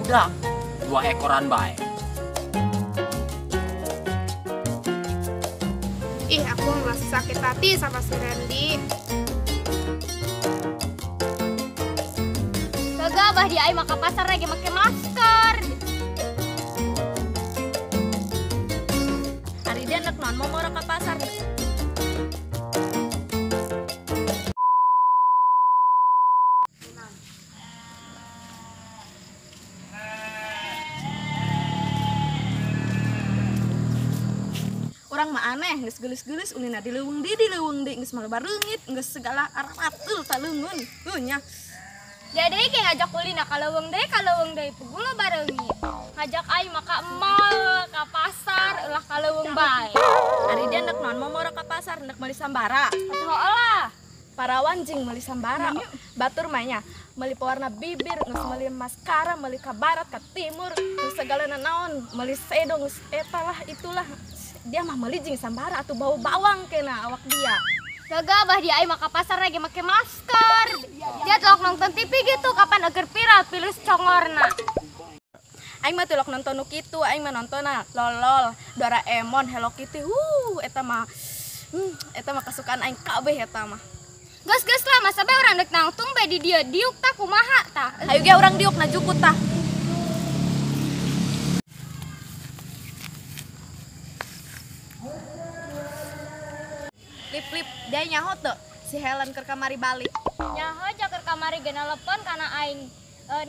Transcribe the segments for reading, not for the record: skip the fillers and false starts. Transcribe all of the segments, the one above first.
Barudak 2 ekoran bae. Ih, aku ngerasa sakit hati sama si Randy. Gagah bah dia aing mah ka pasar lagi make masker. Hari dia nek naon mau moro ka pasar. Urang mah aneh, geus geulis-geulis ulina di leuweung di leuweung di geus mah bareungit, geus segala aratul talungun. Heuh nya. Jadi kayak ngajak ulina ka leuweung deui pegula bareungit. Ngajak aing mah ka mall, ka pasar, ulah ka leuweung bae. Ari dia nek naon mau moro ka pasar, nek meuli sambara. Atuh lah. Parawan jeung meuli sambara. Batur mah nya meuli pewarna bibir, geus meuli maskara, meuli ka barat, ka timur, geus segala naon, meuli sedo geus eta lah itulah. Dia mah meuli jeung sambara atuh bau bawang kena awak dia. Gagah bah dia aing mah ka pasar lagi make masker. Dia telok nonton TV gitu kapan agar viral pilih congorna. Aing mah telok nonton nu kitu, aing mah nontonna lolol, Doraemon, Hello Kitty. Eta mah eta mah kesukaan aing kabeh eta mah. Geus-geus lah masa bae urang deuk nangtung bae di dieu diuk tah kumaha tah. Hayu ge urang diuk na jukut tah. Lip-lip, dia nyaho tuh si Helen keur kamari balik. Nyaho ja keur kamari ge nelepon kana aing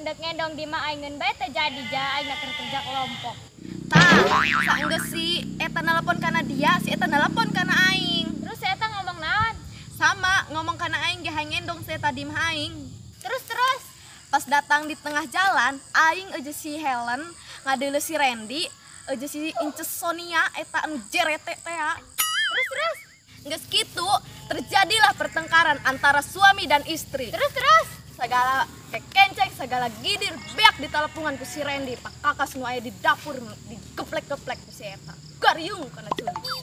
ndek ngendong di mah aing ngeun bae teu jadi ja aing keur kerja kelompok. Tah, saenggeus si eta nelepon kana dia, si eta nelepon kana aing. Terus si eta ngomong naon? Sama, ngomong kana aing ge hayang ngendong si eta di mah aing. Terus terus pas datang di tengah jalan, aing eueuh si Helen ngadeuleu si Randy, eueuh si Inces Sonia eta anu jerete teh. Terus terus geus kitu terjadilah pertengkaran antara suami dan istri. Terus terus segala kekenceng, segala gidir beak di telepungan ku si Randy. Pak kakas nu aya di dapur digeplek-geplek ku si eta. Gariung kana culi.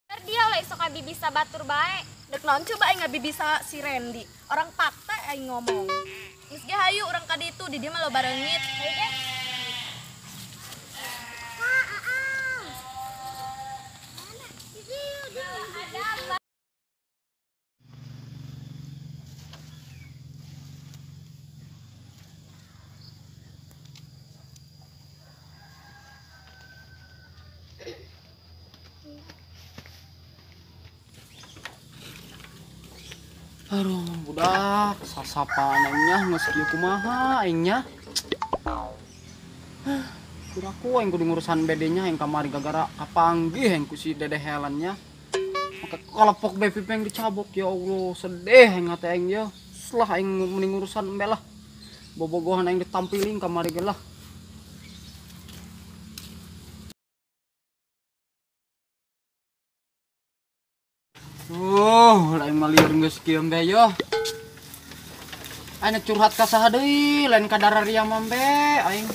Ter dia ulah sok abi bisa batur bae. Dek naon coba aing ngabibisa si Randy. Orang fakta aing ngomong. Geus ge hayu urang ka ditu di dieu mah loba reungit. Hayu ge. Aduh, budak, sasapaan aingnya geus kieu kumaha aingnya. Kuraku aing kudu ngurusan bedenya aing kamari gagara kapanggih aing ku si Dede Helennya. Maka kelepok bae pipi aing dicabok ya Allah, sedih aing hate aing ye. Selah aing mending ngurusan embe lah. Bobogohan aing ditampiling kamari ge lah. Lain mah lieur geus kieu embe yo. Aing curhat ka saha deui, lain ka dararia mah embe aing.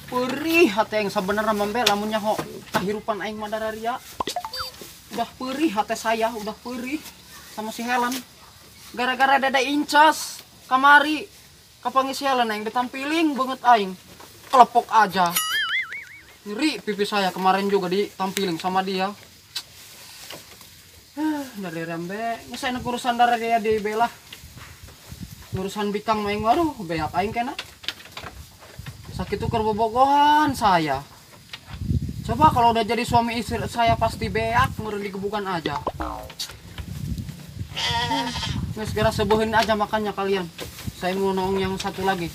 Perih hate aing sabenerna mah embe lamun nyaho kahirupan aing mah dararia. Udah perih hate saya, udah perih sama si Helen. Gara-gara Dede Incas kamari kapanggih si Helen aing ditampiling beungeut aing. Kelepok aja. Nyeri pipi saya kemarin juga ditampiling sama dia. Dari rembe, nggak enak urusan darah dia di belah. Urusan bikang main waduh, beak aing kena. Sakit tuh kerbobogohan saya. Coba kalau udah jadi suami istri saya pasti beak, meureun digebukan aja. Nggak segera sebuhin aja makannya kalian. Saya mau nong yang satu lagi.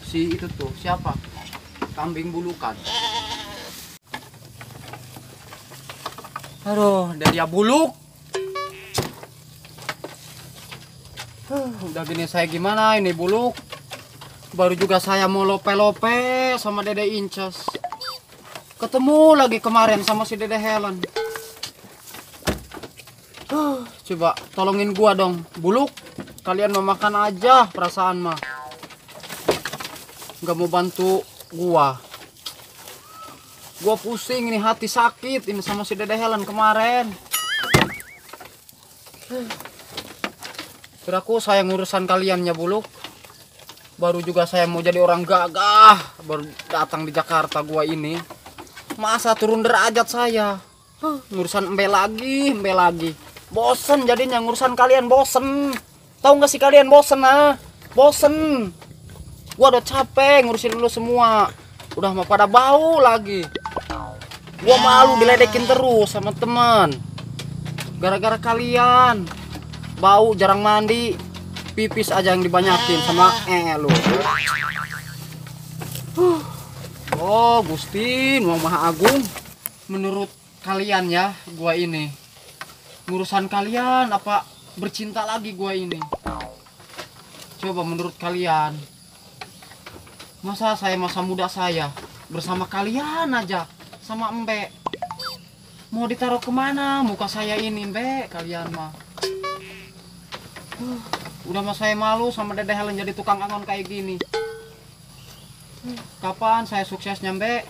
Si itu tuh, siapa? Kambing bulukan. Aduh, dari buluk. Udah gini saya gimana ini buluk. Baru juga saya mau lope-lope sama Dede Inces. Ketemu lagi kemarin sama si Dede Helen. Coba tolongin gua dong, buluk. Kalian mau makan aja perasaan mah. Nggak mau bantu gua. Gua pusing ini, hati sakit ini sama si Dede Helen kemarin. Kiraku saya ngurusan kalian ya buluk. Baru juga saya mau jadi orang gagah, baru datang di Jakarta gua ini. Masa turun derajat saya. Ngurusan embe lagi, embe lagi. Bosen jadinya ngurusan kalian, bosen. Tahu nggak sih kalian bosen ah? Bosen. Gua udah capek ngurusin lu semua. Udah mau pada bau lagi. Gua malu diledekin terus sama teman. Gara-gara kalian. Bau jarang mandi. Pipis aja yang dibanyakin sama lu. Oh, Gusti, Nuang Maha Agung. Menurut kalian ya, gua ini ngurusan kalian apa bercinta lagi gua ini? Coba menurut kalian. Masa saya masa muda saya bersama kalian aja, sama embe. Mau ditaruh kemana muka saya ini, embe? Kalian mah. Udah mah saya malu sama Dede Helen jadi tukang angon kayak gini. Kapan saya suksesnya, Mbak?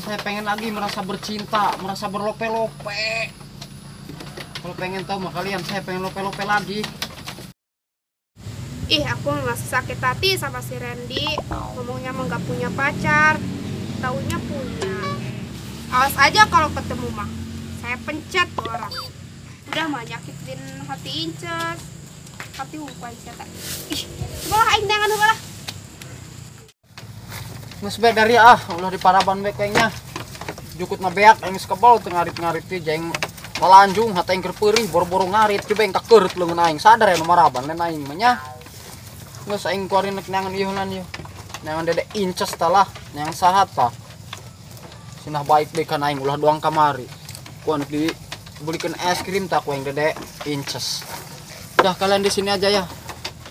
Saya pengen lagi merasa bercinta, merasa berlope-lope. Kalau pengen tahu mah kalian, saya pengen lope-lope lagi. Ih, aku ngerasa sakit hati sama si Randy. Ngomongnya mah nggak punya pacar, taunya punya. Awas aja kalau ketemu mah, saya pencet tuh orang. Udah mah nyakitin hati Inces, hati umpan siapa? Ih, coba lah aing tangan lah. Geus bae dari ah, ulah diparaban bae kayaknya. Jukut mah beak aing geus kebal teu ngarit-ngarit teh jeung lalanjung hate aing keur peurih boro-boro ngarit coba aing kakeurut leungeun aing sadar ya nu maraban lain aing mah nya. Geus aing kuari nek neangan ieu lan ieu. Neangan Dede Inces tah lah, neangan saha tah. Sinah baik deui kana aing ulah doang kamari. Ku anu di belikan es krim tak yang Dede Inces. Udah kalian di sini aja ya.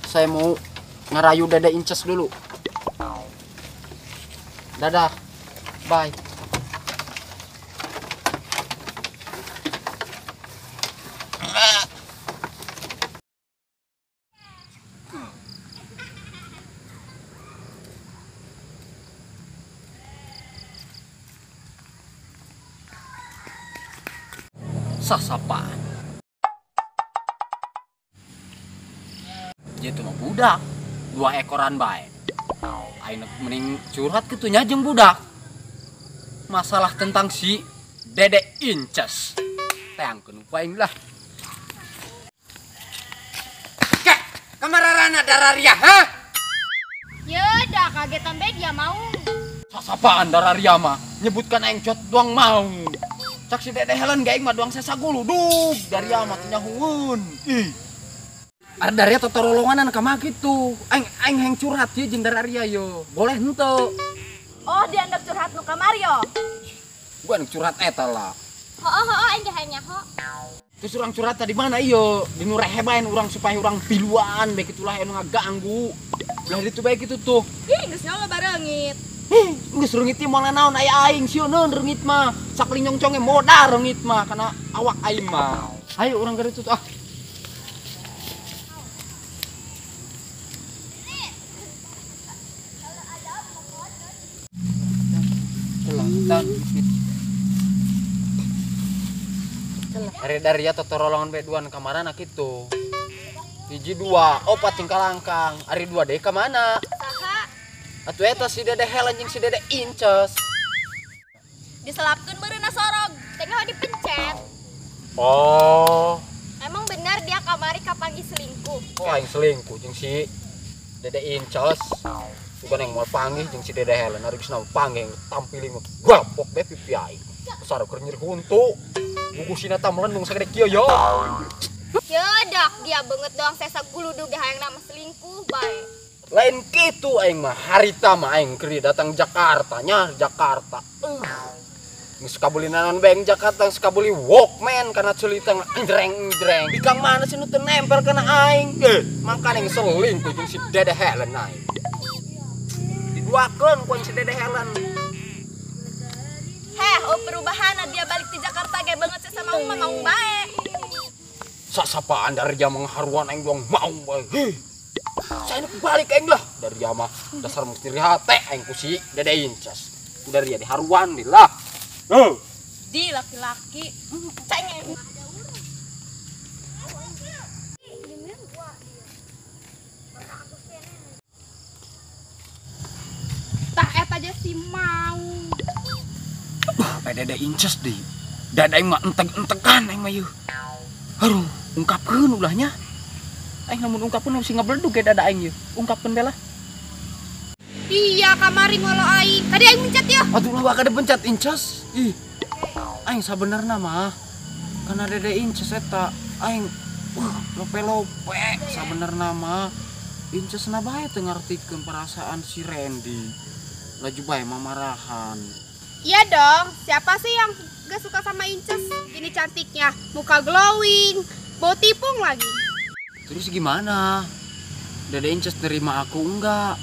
Saya mau ngerayu Dede Inces dulu. Dadah. Bye. Sasapaan. Dia tuh mah budak, dua ekoran bae. Aing mending curhat kitu nya jeung budak. Masalah tentang si Dede Inces. Teangkeun ku aing lah. Kek, kamararana dararia, ha? Ya dah kagetan bae dia mau. Sasapaan dararia mah, nyebutkan aing cot doang mau. Cak si Dede Helen gaing mah doang sesaguludug dari amat nyahueun. Ih. Ada daria totorolonganan ka mah kitu. Aing aing heng curhat ye jeung dararia yo. Boleh henteu. Oh, dia hendak curhat nu kamari yo. Gua hendak curhat eta lah. Heeh heeh aing ge hayang nyaho. Terus urang curhat tadi mana ieu? Di nu rehebaen urang supaya urang piluan bae kitulah anu ngaganggu. Belah ditu bae kitu tuh. Ih, geus nyaho bareungit. Hih, geus reungit teh moal naon aya aing sieun reungit mah. Sakali nyongconge modar reungit mah kana awak aing mah. Ayo urang ka ditu ah. Dari daria totorolongan bae duan kamarana kitu. Hiji dua, opat tingkah langkang. Ari dua deui ka mana? Saha? Atuh eta si Dede Helen jeung si Dede Inces. Diselapkeun meureunna sorog, tengah dipencet. Oh. Emang benar dia kamari kapanggih selingkuh? Oh, aing selingkuh jeung si Dede Inces. Bukan yang mau panggih jeung si Dede Helen, ari geus panggih tampiling gapok bae pipi aing. Besar keur nyeri huntu. Bugusina ta melendung sagede kieu yo. Yedak dia beungeut doang sesa guludug hayang nama selingkuh bae. Lain kitu aing mah harita mah aing keur datang Jakarta nya Jakarta. Geus kabeli naon bae aing Jakarta geus kabeli Walkman kana ceulita njreng-njreng. Bikang mana sih nu teu nempel kana aing? Makane geus selingkuh jeung si Dede Helen aing. Diduakeun ku si Dede Helen. Heh, oh perubahan dia balik di Jakarta ge banget sih sama mah mau bae. Sasapaan dari jam mengharuan aing doang mau bae. Hih. Saya nak balik aing lah dari jama dasar mesti hate aing ku si Dede Inces. Udah dia diharuan di lah. Heuh. Di laki-laki cengeng. Sampai dede inces deui. Dada aing mah enteg-entegan aing mah yeuh. Aduh, ungkapkeun ulahnya. Aing lamun ungkapkeun sing ngabledug ge dada aing yeuh. Ungkapkeun bela. Iya, kamari ngolo aing. Tadi aing mencet ya. Aduh, lu kada pencet inces. Ih. Aing sabenerna mah kana dede inces eta aing lope-lope sabenerna mah inces na bae teu ngartikeun perasaan si Randy. Laju bae mamarahan. Iya dong, siapa sih yang gak suka sama Inces? Ini cantiknya, muka glowing, bau tipung lagi. Terus gimana? Dede Inces nerima aku enggak?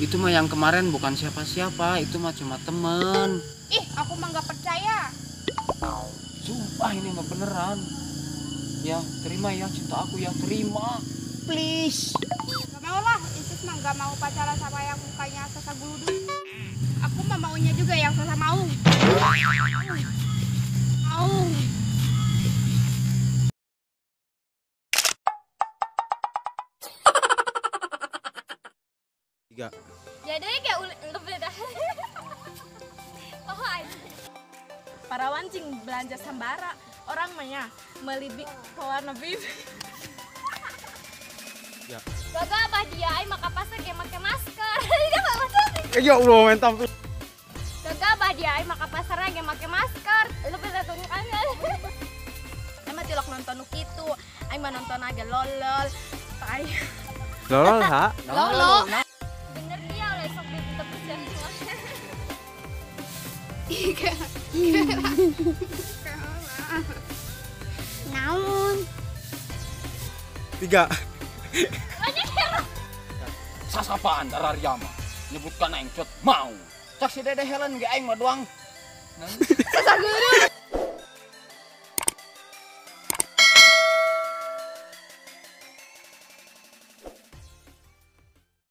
Itu mah yang kemarin bukan siapa-siapa, itu mah cuma temen. Ih, aku mah gak percaya. Sumpah ini mah beneran. Ya, terima ya cinta aku ya, terima. Please. Gak mau lah, Inces mah gak mau pacaran sama yang mukanya sasa guluduk. Aku mah maunya juga yang sasa mau. Mau. Tiga. Jadi kayak lebih dah. Oh, para wancing belanja sambara, orang mah nya meuli pewarna bibir. Ya. Gagal apa dia aing maka pasar ge make masker. Ya Allah, mentam. Gagal apa dia aing maka pasarnya ge make masker. Lebih datang kan. Aing mah tilok nonton nu kitu. Aing mah nonton aja lolol. Tai. Lolol ha? Lolo. Bener dia oleh sok ditepus ya. Naon? 3. Sasapaan dararia mah nyebutkan aing cut mau. Cak si Dede Helen ge aing mah doang. Sasaguru.